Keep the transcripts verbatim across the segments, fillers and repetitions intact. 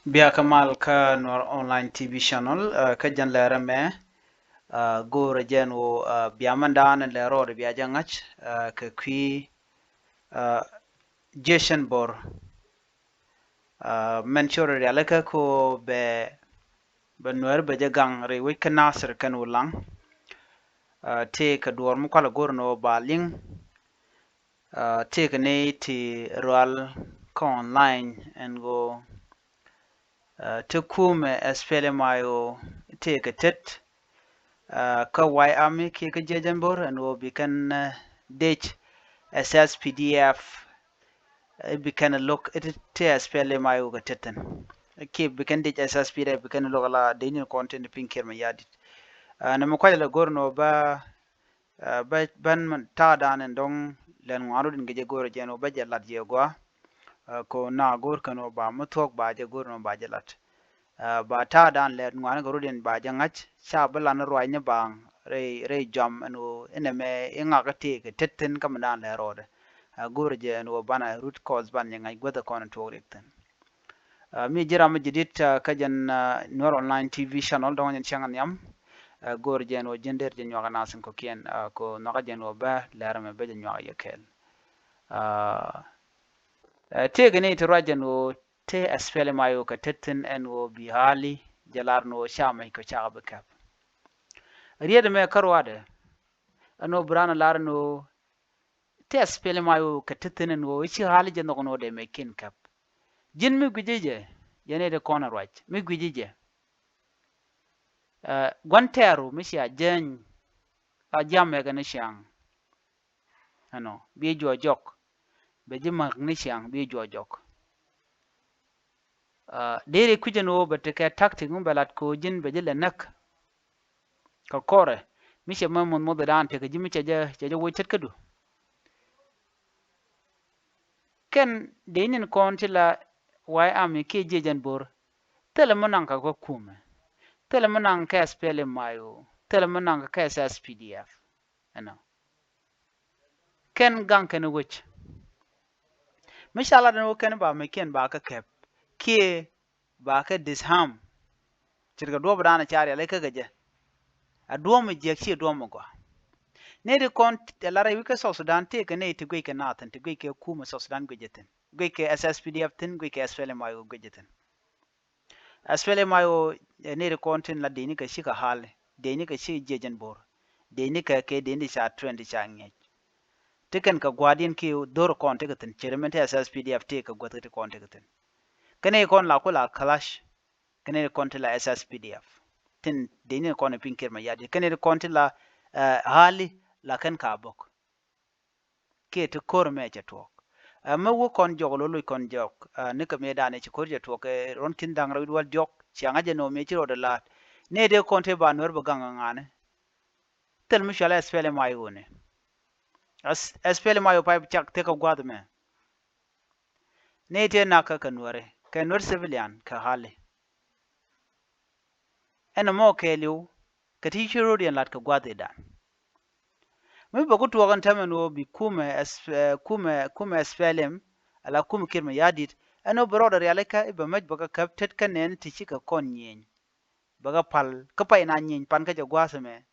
Bia kä mal kä Nuer Online T V channel, kä jɛn lɛrɛ mɛ, go̱o̱rɛ jɛn wä bia mɛn da̱a̱n lɛ rɔɔdɛ bia jɛ ŋa̱c kɛ kui̱ Jiecɛn Bor. Mɛn cor rialikä ko bɛ, bɛ Nuɛr bɛ jɛ gaŋ rɛy wec kä Nasir kɛn Ulaŋ. Tëë kɛ duɔɔr mi kualɛ go̱o̱rɛ ni wä ba liŋ. Tëëkɛ ni ti rual kä online ɛn ɣöö ti kumɛ S P L M I O tëëkɛ tet kä White Army kiɛ kä Jiecɛn Bor ɛn ɣöö bi kɛn dec S S P D F, bi kɛn lo̱k ti S P L M I O kɛ tet thin kiɛ bi kɛn dec S S P D F bi kɛn lo̱k ala dec ni kɔn tin piny kiɛr mɛ yadit. Nɛ mɛ kuacɛ lɛ go̱r nɔ ba bä bän ta̱a̱ da̱a̱n ɛn dɔ̱ŋ lɛn ŋuan rot in kɛ jɛ go̱o̱rɛ jɛn wä bä jɛ lat jɛ gua. Ko na go̱o̱r kɛn wä ba mi thuɔ̱k ba jɛ go̱o̱r nɔ ba jɛ lat. Ba ta̱a̱ da̱a̱n lɛn ŋuan kɛ rot in ba jɛ ŋa̱c ca bä lan ruac ni baaŋ rɛy rɛy jɔam ɛn wä inɛ mɛ iŋak itik tet thin kä mi da̱a̱n lɛ rɔɔdɛ. Go̱o̱rɛ jɛ ɛn wä banɛ rut kɔɔth ban jɛ ŋa̱c guäth ɛ kɔn in tuɔk rik thin. Mi ji̱ ram mi ji̱ dit kä jɛn Nuer Online T V channel dɔ̱ŋ jɛn cäŋ nhiam. Go̱o̱r jɛn wä ji̱n der jɛ nyuak nath in kɔ̱kiɛn ko nhɔkä jɛn wä bä lɛr mɛ bä jɛ nyuak yɛ kɛɛl. Tëëkɛ ni ti ruac jɛn wä te S P L M I O kɛ tet thin ɛn wä bi hali jɛ lar ni wä ca mɛc kɔ cakɛ bi kɛp. Riet mɛ kä ruadɛ ɛn wä bi ran lar ni wä te S P L M I O kɛ ti thin ɛn ɣöö i̱ ci ɣa̱l i̱ jɛ nhɔk ɛn ɣöö dee mɛ kiɛn kɛp. Ji̱n mi gui̱ci jɛ yɛn i̱ ti kɔn ɛ ruac mi gui̱ci jɛ. Gua̱n tɛɛru mi cia jäny a jiam mɛkɛ ni ciaŋ. Ɛnɔ bi juɔ jɔk bɛ ji̱ mäk ni ciaŋ bi juɔ jɔk. Deri kui̱cän ɣöö bɛ tekɛ tactic mi bɛ lat ko̱ ji̱n bɛ ji̱ lɛ näk. Kɛ kɔrɛ mi cɛ mɛ muth muth dan tekɛ ji̱ mi cɛ jɛ cɛ jɛ woc tet kädu. Kɛn dee nyin kɔn ti la White Army kiɛ jiɛ jɛn bo̱r. Thilɛ mi naŋ kɛ kɛ kumɛ. Thilɛ mi naŋ kɛ S P L M I O. Thilɛ mi naŋ kɛ kɛ S S P D F. Ɛnɔ kɛn gaŋ kɛn wec. Mi ca lat ɛn wä kɛn ba mɛ kiɛn ba kä kɛp kiɛ ba kä disarm. Ce̱tkɛ duɔ̱ɔ̱p dan ca rial ikä kɛ jɛ. A duɔ̱ɔ̱m mi jiɛk ci duɔ̱ɔ̱m mi gɔaa. Nɛy ti kɔn ɛ lar ɛ wi̱c kä South Sudan tëëkɛ nɛy ti guic kɛ naath thin ti guic kɛ kumɛ South Sudan guic jɛ thin guic kɛ S S P D F thin guic kɛ S P L M I O guic jɛ thin. S P L M I O ɛ nɛy ti kɔn tin la diecni kɛ cikɛ hali diecni kɛ cikɛ jiɛc ɛn bo̱r. Diecni kɛ kɛ diecni ti ca twenty ca ŋiɛc. Ti kɛn kɛ gua̱a̱r diɛn ki dho̱r kɔn ti kɛ thin ceri mɛn ti S S P D F ti kɛ guäth ti kɔn ti kɛ thin. Kɛn i̱ kɔn la ku la kalac. Kɛn i̱ kɔn ti la S S P D F tin diecni kɔn i̱ piny kiɛr mɛ yat diɛn kɛn i̱ kɔn ti la hali la kɛn ka bok. Kiɛ ti ko̱r mɛ cɛ tuɔɔk. Ɛ mɛ wä kɔn jɔk lo̱ loc kɔn jɔk ni kɛ mëë danɛ ci ko̱r cɛ tuɔɔk kɛ ruɔ̱n ki̱n da̱ŋ rɛw dual diɔk. Ciaŋä jɛ nɔ mëë ci rɔɔdɛ la̱a̱t ni dee kɔn te ba nuɛr bɛ gaŋ ŋaŋa̱ni. Thil mi cual S P L M I O ni. S P L M I O pay cak thikɛ gua̱th mɛ. Ni te nakä kɛ nuɛri kɛ nuɛr civilian kɛ hali. Ɛn ɛmɔ kɛɛliw kɛ ti ci ro̱diɛn lat kɛ gua̱thidan. Mi bɛ ku tuɔɔk ɛn täämɛ ni ɣöö bi kumɛ kumɛ kumɛ S P L M ala kumɛ kiɛt mɛ ya̱di̱t ɛn ɣöö bɛ rɔɔdɛ rialikä i̱ bɛ mec bɛ kɛ käp tet kä nɛɛni ti cikɛ kɔn nyieny. Bɛ kɛ pal kä pay na nyieny pan kä jɛ gua̱a̱th ɛmɛ.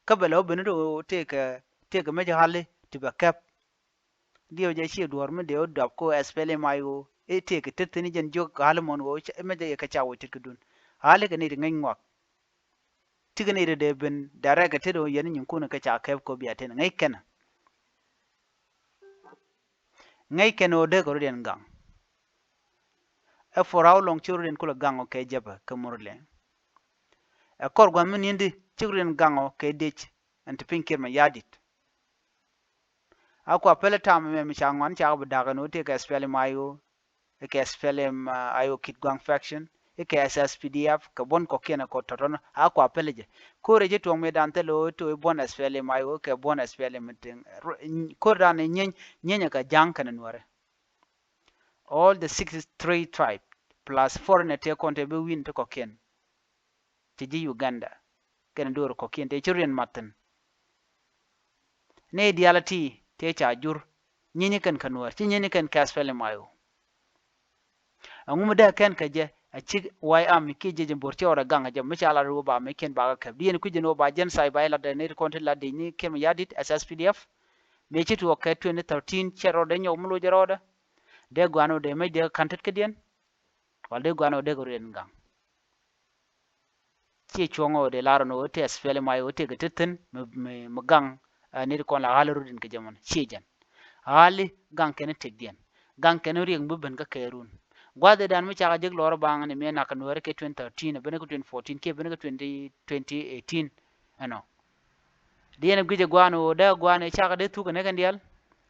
Kä bɛ lɛ wä ben i̱ ti ɣöö tëëkɛ tëëkɛ mec ɣali ti bɛ käp. Diɛw jɛ ci duɔ̱ɔ̱r mi dee wä dɔp ko S P L M I O i̱ tëëkɛ tet thi̱n i̱ jɛn jiök ɣali mɔn ɣöö mec jɛ yɛ kɛ ca wä tet kä dun. Ɣali kɛ ni ti ŋäc ŋuak. Tikɛ ni ri dee ben direct tet ɣöö yɛn nyinkun kä ca kɛp kɔ bia ten ŋäc kɛn. Ŋäc kɛn ɣöö dee kɛ rɔ̱diɛn gaŋ. Ɛ for how long ci rɔ̱diɛn kulɛ gaŋ ɣöö kɛ jɛpɛ kɛ murlɛ. Ɛ kɔr gua̱n mi ni̱ndi cik rɔ̱diɛn gaŋ ɣöö kɛ dec ɛn ti piny kiɛt mɛ ya̱di̱t. A kua pɛlɛ tam ɛmɛ mi ca ŋuan cakɔ bi da̱k ɛn ɣöö tëëkɛ S P L M I O. Ikɛ S P L M I O kit gua̱ŋ faction ikɛ S S P D F kɛ buɔ̱n kɔ̱kiɛn ɛ kɔ tɔ̱tɔ̱n a kua pɛlɛ jɛ. Ko̱r ɛ ji̱ tuɔ̱ŋ mëë dan thil ɣöö to̱ i̱ buɔ̱n S P L M I O kɛ buɔ̱n S P L M tiŋ. Ko̱r dan i̱ nyieeny nyieeny ɛ kɛ ja̱a̱ŋ kɛnɛ nuäärɛ. All the sixty-three tribe plus foreigner tëë kɔn tëë bi wi̱n ti kɔ̱kiɛn. Ci ji̱ Uganda kɛnɛ do̱r kɔ̱kiɛn tëë ci riɛn mathin. Ni diaal a ti tëë ca jur nyieeny kɛn kä nuäär ci nyieeny kɛn kɛ S P L M I O. Aŋu mi dee kɛn kä jɛ A cik White Army kiɛ jiec in bo̱r cɛ ɣɔt ɛ gaŋ ɛ jɛ mi ca lat ri wä ba mi kiɛn bakɛ kɛp. Di yɛn kui̱c jɛ ni wä ba genocide ba ilat ɛ ni ti kɔn ti lat di ni kiɛn mi yadit ɛ S S P D F. Mi ci tuɔɔk kɛ twenty thirteen cɛ rɔɔdɛ nyɔk mi loc ɛ rɔɔdɛ. Dee guan wä dee mec dee kan tet kädiɛn. Wal dee guan wä dee kɛ ruɛn gaŋ. Ciɛ cuɔ̱ŋ ɔ dee lar ɔ ni ɣöö tëë S P L M I O tëë kɛ tethin mi, mi, mi gaŋ, eh, nit kɔn la ɣa̱li rut in kɛ jɛ mɔn ciɛ jɛn. Ɣa̱li gaŋ kɛn tekdiɛn. Gaŋ kɛn riɛk mi ben kä kɛɛrun. Gua̱thdan mi cakɛ jek lɔr baŋ ni mi nak kɛ nuɛɛri kɛ twenty thirteen, ben kɛ twenty fourteen, kiɛ ben kɛ twenty, twenty eighteen. Ɛnɔ. Diɛn guic ɛ gua̱a̱n ɣöö dee gua̱a̱n ɛ cakɛ dee thuk kɛ nɛ kɛn diaal.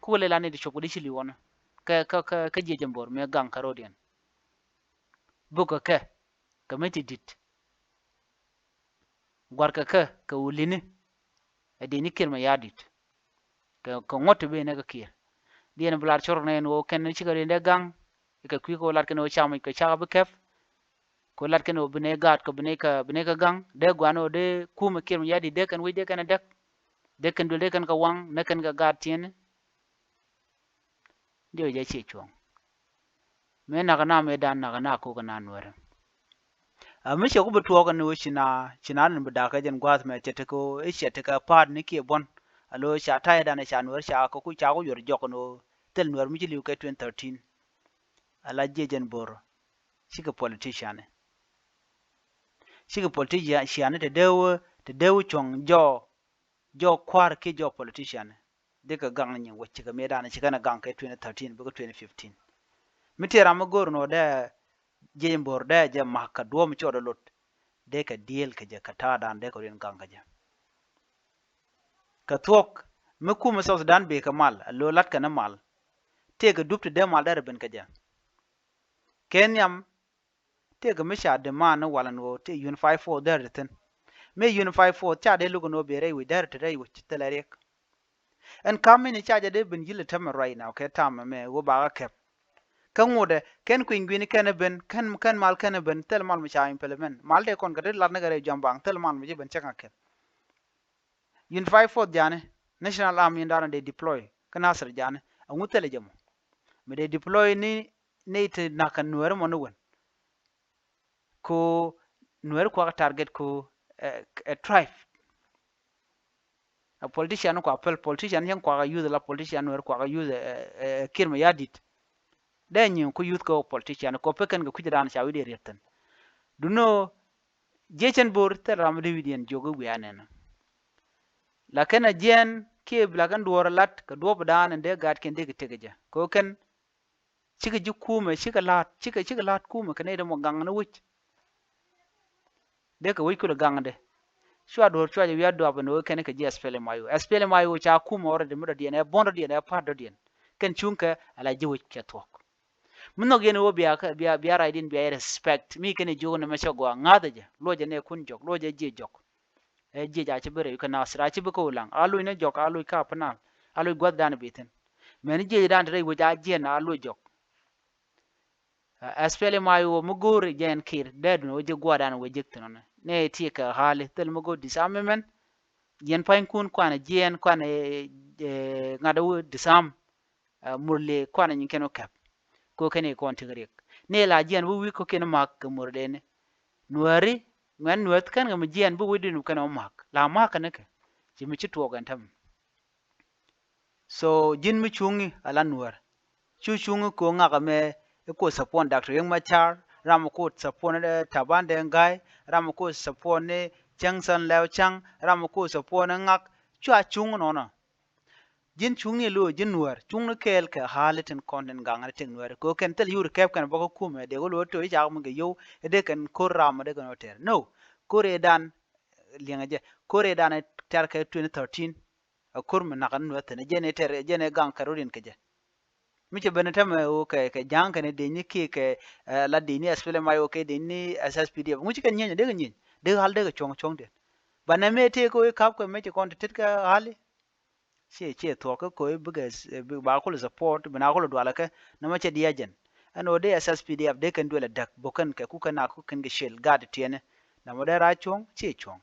Kukɛ lɛ la nit cop kɛ di ci li̱w ɣɔn. Kɛ, kɛ, kɛ, kɛ jiɛ jɛ mbor mi gaŋ kɛ rɔɔdiɛn. Bukɛ kɛ, kɛ mi ti di̱t. Guarkɛ kɛ, kɛ wulini. Ɛ di̱t ni kiɛr mɛ ya̱a̱ di̱t. Kɛ, kɛ ŋuɔ̱t ti bi nɛ kɛ kiɛr. Diɛn bi lar cor nɛ ɛn ɣöö kɛn cikɛ riɛn dee gaŋ. Kɛ kui̱ kɛ ɣöö lat kɛn ɣöö cam kɛ cak bi kɛp. Kɛ ɣöö lat kɛn ɣöö bi nɛ gaat kɛ bi nɛ kɛ, bi nɛ kɛ gaŋ. Dee gua̱n ɣöö dee kumɛ kiɛr mɛ ya̱a̱ di̱t dee kɛn wec dee kɛn ɛ däk. Dee kɛn duël dee kɛn kɛ waŋ nɛ kɛn kɛ gaat tiɛni. Diɛ jɛ ciɛ cuɔ̱ŋ. Mëë nak na mëë dan nak na kok na nuɛrɛ. A mi cɛ ku bi tuɔɔk ni wä ci na, ci na ni bi dakä jɛn gua̱a̱th mɛ cɛ tekɛ wä i̱ cɛ tekɛ pa̱a̱t ni kiɛ buɔ̱n. A lo ca ta̱yɛ dan ca nuɛr ca kɛ ku ca ku yuɔr jɔk ni wä thil nuɛr mi ci li̱w kɛ twenty thirteen. A la jiɛ jɛn bo̱r. Cikɛ politician ni. Cikɛ politician ni te dee wä, te dee wä cuɔ̱ŋ jɔɔ, jɔɔ kua̱r kiɛ jɔɔ politician ni. Dikɛ gaŋ ni nyin wä cikɛ mëë dan cikɛ ni gaŋ kɛ twenty thirteen bikɛ twenty fifteen. Mi ti ram mi go̱o̱r ni wä dee jiɛc in bo̱r dee jɛ ma̱k kɛ duɔ̱ɔ̱m cɔɔd lot. Dee kɛ dieel kɛ jɛ kɛ ta̱a̱ dan dee kɛ riɛn gaŋ kɛ jɛ. Kɛ thuɔ̱k mi kumɛ South Sudan bikɛ mal a lo̱ lat kɛ ni mal. Tëëkɛ dup ti dee mal dee rɛ ben kɛ jɛ. Kɛ nhiam tëëkɛ mi ca demand ni walɛ ni ɣöö tëë unified force dee rɛ thi̱n. Mi unified force ca dee luk ni ɣöö bɛ rɛy wec dee rɛ te rɛy wec thilɛ riɛk. Ɛn ka̱m mi ni ca jɛ dee ben ji̱l ɛ tämɛ right now kɛ tam ɛmɛ ɣöö bakä kɛp. Kä ŋotdɛ kɛn kui̱ny gui̱ni kɛn ɛ ben kɛn, kɛn mal kɛn ɛ ben thil mal mi ca implement mal dee kɔn kɛ dee lat ni kɛ rɛy jɔam baŋ thil mal mi ci ben cäŋ a kɛp. Unified force jani, national army in da̱a̱n dee deploy kä Nasir jani, aŋu thilɛ jɛ mɔ. Mi dee deploy ni, ni ti nak kɛ nuɛɛri mɔ ni wen. Ko nuɛɛri kuak target ko, eh, eh, tribe. A politician kuak pɛl, politician cäŋ kuak a youth la politician nuɛɛri kuak a youth, eh, eh, kiɛr mɛ ya̱a̱ di̱t. Dee nyiŋ ku youth kɛ wä politician kɔ pekɛn kɛ kui̱c dan ca wi̱diɛn riɛk thi̱n. Duno jiecɛn bo̱r thil ram mi dee wi̱diɛn jiök i̱ wiaa nɛn. Lakin a jiɛn kiɛ bi lakin duɔɔr lat kɛ duɔɔp dan in dee gaat kiɛn dee kɛ tek jɛ kɛ wä kɛn. Cikɛ ji̱ kumɛ cikɛ la̱a̱t cikɛ, cikɛ la̱a̱t kumɛ kɛ nɛy dee mɔ gaŋ ni wec. Dee kɛ wec kulɛ gaŋdɛ. Cua duɔ̱ɔ̱r cua jɛ wiaa duap ɛn ɣöö kɛn kɛ ji̱ S P L M I O. S P L M I O ca kumɛ already mi dɔ̱diɛn ɛ buɔ̱n dɔ̱diɛn ɛ pa̱t dɔ̱diɛn. Kɛn cuŋkɛ ala ji̱ wec kɛ thuɔ̱k. Mi nhɔk yɛn ɣöö bia, bia, bia right in bia respect mi kɛn jiök ni mɛ cɛ gɔaa ŋa̱thɛ jɛ luɔcɛ nɛ kun jɔk luɔcɛ jiɛ jɔk. Ɛ jiɛc a ci bi rɛy kä Nasir a ci bi kä Ulaŋ a loc ni jɔk a loc kä Upper Nile a loc gua̱thdan bi thi̱n. Mɛn jiɛcdan te rɛy wec a jiɛn a loc jɔk. Ɛ, especially ma iwä mi go̱o̱ri jɛn kir dee dun wä ji̱ gua̱dan wä ji̱ thi̱n ɔnɛ nɛ ti kɛ hali thil mi go̱o̱r disarmament. Jiɛn pa̱nykun kuanɛ jiɛn kuanɛ, ɛ, ŋa̱t wä disarm. Ɛ, murli kuanɛ nyin kɛn wä kɛp. Ko kɛn ikɔn tik riɛk ni la jiɛn wä wi̱i̱ ko kɛn mak kɛ murdeni. Nuääri ŋuɛn nuäth kɛn kɛ mi jiɛn bi wä dun kɛn wä mak la mak kɛn kɛ. Ci mi ci tuɔɔk ɛn tämɛ. So ji̱n mi cuŋni ala nuäär. Cu cuŋni ko ŋak ɛmɛ i̱ ko support Doctor Riek Machar, ram ko support ni, eh, Taban Deng Gai, ram ko support ni Cheng San Leo Chang, ram ko support ni ŋak. Cua cuŋni nɔnɔ. Ji̱n cuŋni lo ji̱n nuäär cuŋni kɛɛl kɛ hali tin kɔn tin gaŋ ni tin nuäär ko kɛn thil yur kɛp kɛn bä kä kumɛ dee wä lo to i̱ cak mi kɛ yow i̱ dee kɛn ko̱r ram mi dee kɛn wä tɛr no. Ko̱r i̱ dan liɛŋɛ jɛ ko̱r i̱ dan i̱ tɛr kɛ twenty thirteen. A ko̱r mi nak ni nuɛ thi̱n jɛn i̱ tɛr jɛn i̱ gaŋ kɛ rot in kɛ jɛ. Mi cɛ ben i̱ tämɛ ɣöö kɛ, kɛ ja̱a̱ŋ kɛn i̱ dec ni kiɛ kɛ, eh, la dec ni especially ma i̱ ɣöö kɛ dec ni S S P D F ŋuci kɛ nyieny dee kɛ nyieny dee ɣal dee kɛ cuɔ̱ŋ cuɔ̱ŋ diɛn. Banɛ mëë tëë kɛ ɣöö i̱ kap kɛ mëë ci kɔn ti tet kɛ ɣali. Ciɛ, ciɛ thuɔ̱k kä ko̱i bikɛ, eh, bi, ba kulɛ support bi na kulɛ dualɛ kɛ nɔmɔ cɛ diɛ jɛn. Ɛn ɣöö dee S S P D F dee kɛn duël ɛ däk bokɛn kɛ kukɛn a kukɛn kɛ ciël gat tiɛni. Nɔmɔ dee rac cuɔ̱ŋ ciɛ cuɔ̱ŋ.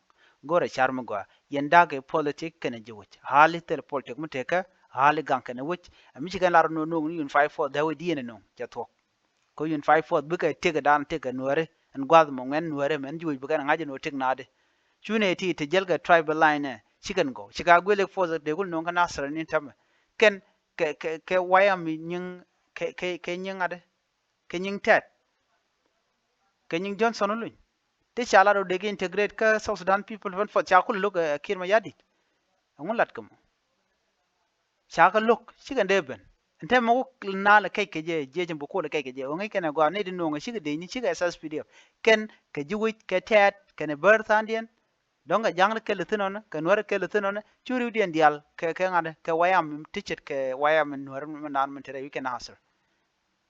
Go̱rɛ car mi gɔaa yɛn da̱k i̱ politik kɛnɛ ji̱ wec hali thil politik mi tekä hali gaŋ kɛnɛ wec. Ɛ mi ci kɛn lar no̱o̱ŋ no̱o̱ŋ ni unified force dee wec diɛn ɛ no̱o̱ŋ cɛ thuɔ̱k. Kɛ unified force bikɛ tëk dan tëk kɛ Nuääri ɛn gua̱th mɔ ŋuɛn Nuääri mɛn ji̱ wec bi kɛn ŋa̱c ɛn ɣöö tëk naatdi. Cunɛ ti te jäl kɛ tribal line ɛ ci kɛn gɔw ci ka guilik force dee kul no̱o̱ŋ kä Nasir ni tämɛ kɛn kɛ kɛ kɛ wayam nyiŋ kɛ kɛ kɛ nyiŋ ŋa̱t kɛ nyiŋ Tɛt kɛ nyiŋ Johnson Oluny. Ti ca lat ɔ dee kɛ integrate kä South Sudan People Defense Force ca kul lo̱k ɛ Kiir Mayardit. Ɛŋu lat kɛ mɔ? Ca kɛ lo̱k cikɛ dee ben. Ɛn te mɛ wä nal kɛc kɛ jɛ jiɛc ɛn bi kol kɛc kɛ jɛ ɣöö ŋäc kɛn ɛ gɔaa nɛy ti no̱o̱ŋ ɛ cikɛ dee ni cikɛ S S P D F kɛn kɛ ji̱ wec kɛ Tɛt kɛn ɛ bär tha̱a̱ŋdiɛn. Dɔ̱ŋ kɛ ja̱ŋ kɛl thi̱n ɔnɛ kɛ Nuäär kɛl thi̱n ɔnɛ cu riwdiɛn diaal kɛ kɛ ŋa̱t kɛ wayam ti ce̱tkɛ wayam Nuäär mi naan min te rɛy wi̱c kɛ Nasir.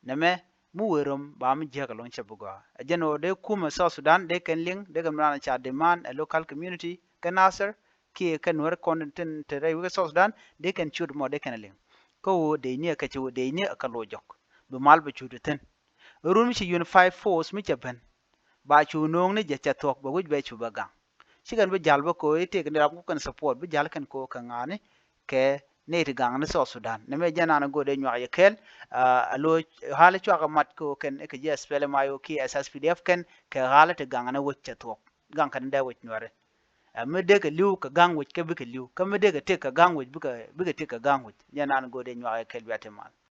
Nɛmɛ mi wëë röm ba mi jiäk ɛlɔ̱ŋ cɛ bi gɔaa. Ɛ jɛn ɣöö dee kumɛ South Sudan dee kɛn liŋ dee kɛn mi raan ca demand ɛ local community kɛ Nasir kiɛ kɛ Nuäär kɔn tin te rɛy wi̱c kɛ South Sudan dee kɛn ciöt mɔ dee kɛn liŋ. Kä ɣöö dee ni ɛ kɛ ci ɣöö dee ni ɛ kɛ lo̱c jɔk bi mal bi ciöt thi̱n. Run mi ci unified force mi cɛ ben ba cu no̱o̱ŋ ni jɛ cɛ thuɔ̱k bɛ wi̱c bɛ cu bɛ gaŋ. Ci kɛn bi ja̱l bä ko̱ i̱ tëëk ni rap ku kɛn support bi ja̱l kɛn ko̱ kɛ ŋa̱a̱ni kɛ nɛy ti gaŋ ni South Sudan. Nɛmɛ jɛn an go̱o̱r dee nyuak yɛ kɛɛl a lo̱c ɣa̱l cuak ɛ mat ko̱ kɛn kɛ ji̱ S P L M I O kiɛ S S P D F kɛn kɛ ɣa̱l ti gaŋ ni wec cɛ thuɔ̱k gaŋ kɛn dee wec Nuääri. Ɛ mi dee kɛ li̱w kɛ gaŋ wec kɛ bikɛ li̱w kä mi dee kɛ tëk kɛ gaŋ wec bikɛ bikɛ tëk kɛ gaŋ wec. Jɛn an go̱o̱r dee nyuak yɛ kɛɛl bia ti mal.